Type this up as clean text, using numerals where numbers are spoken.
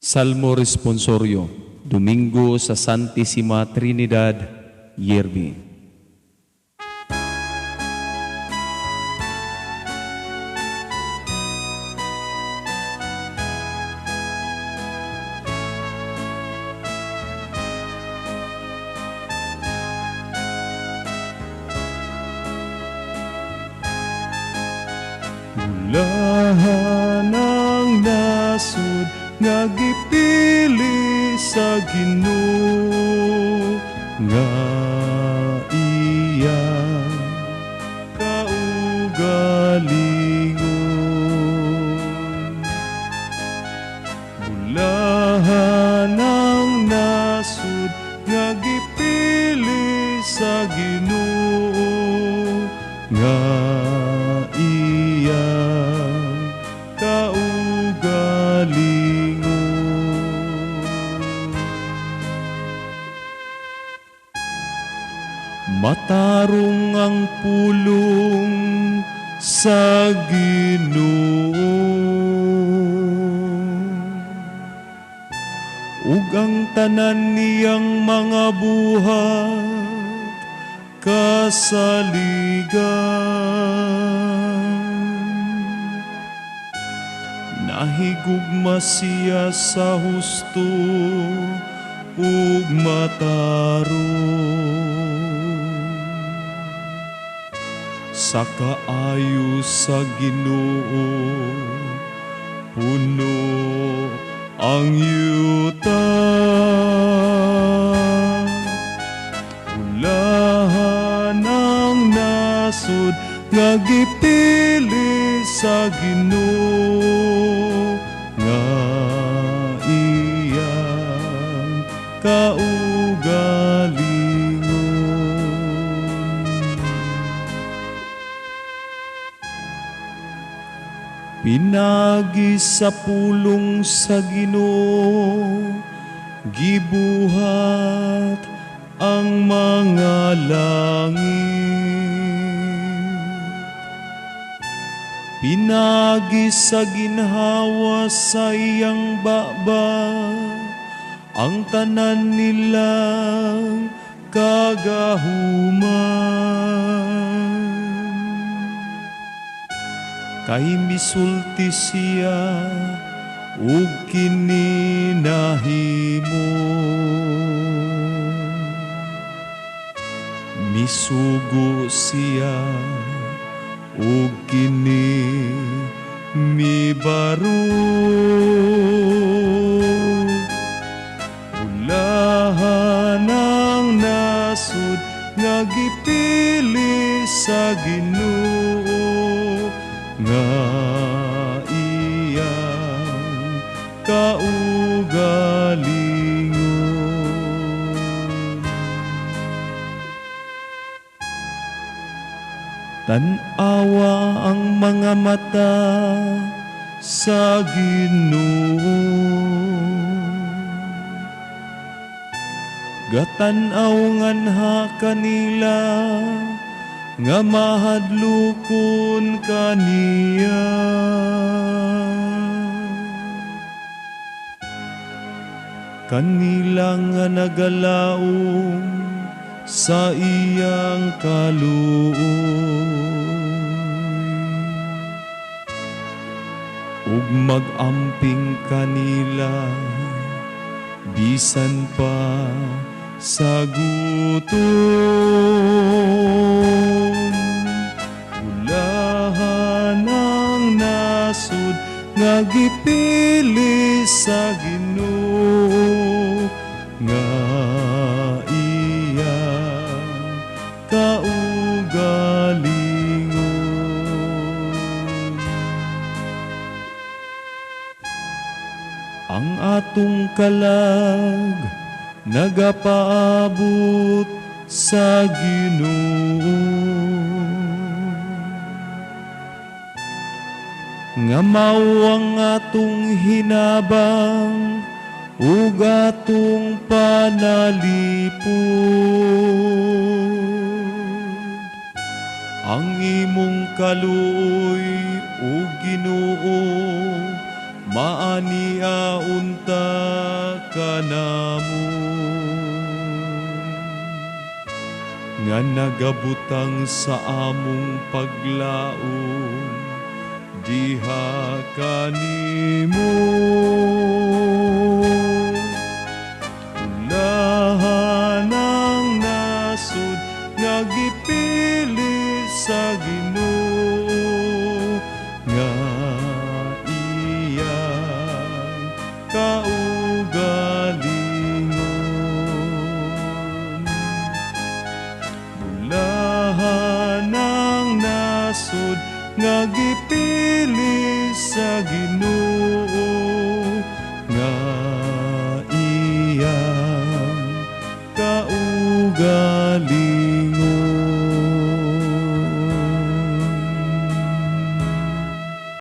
Salmo Responsorio, Domingo sa Santissima Trinidad, Yerbi. Bulahan ang nasud nga gipili sa Ginoo nga iyang kaugalingon. Bulahan ang nasud nga gipili sa Ginoo nga iyang kaugalingon. Matarong ang pulong sa Ginoo ug ang tanan niyang mga buhat kasaligan. Nahigugma siya sa husto ug matarong. Sa kaayo sa Ginoo puno ang yuta. Bulahan ang nasud nga gipili sa Ginoo nga iyang kaugalingon. Pinagi sa pulong sa Ginoo gibuhat ang mga langit. Pinagi sa ginhawa sa iyang baba ang tanan nilang kagahuman. Kay misulti siya ug kini nahimo. Misugo siya ug kini mibaro. Bulahan ang nasud nga gipili sa Ginoo nga iyang kaugalingon. Tan-awa ang mga mata sa Ginoo, gatan-aw nganha kanila nga mahadlokon kaniya. Kanila nga nagalaom sa iyang kaluoy ug mag-amping kanila bisan pa sa gutom. Bulahan ang nasud nga gipili sa Ginoo nga iyang kaugalingon. Ang atong kalag nagapaabot sa Ginoo nga mao ang atong hinabang ug atong panalipod. Ang imong kaluoy, o Ginoo, maania unta kanamo nga nagabutang sa among paglaom diha kanimo. Ulahan ang nasod nga gipili sa Ginoo nga iyang kaugalingon. Bulahan ang nasod nga gipili sa Ginoo nga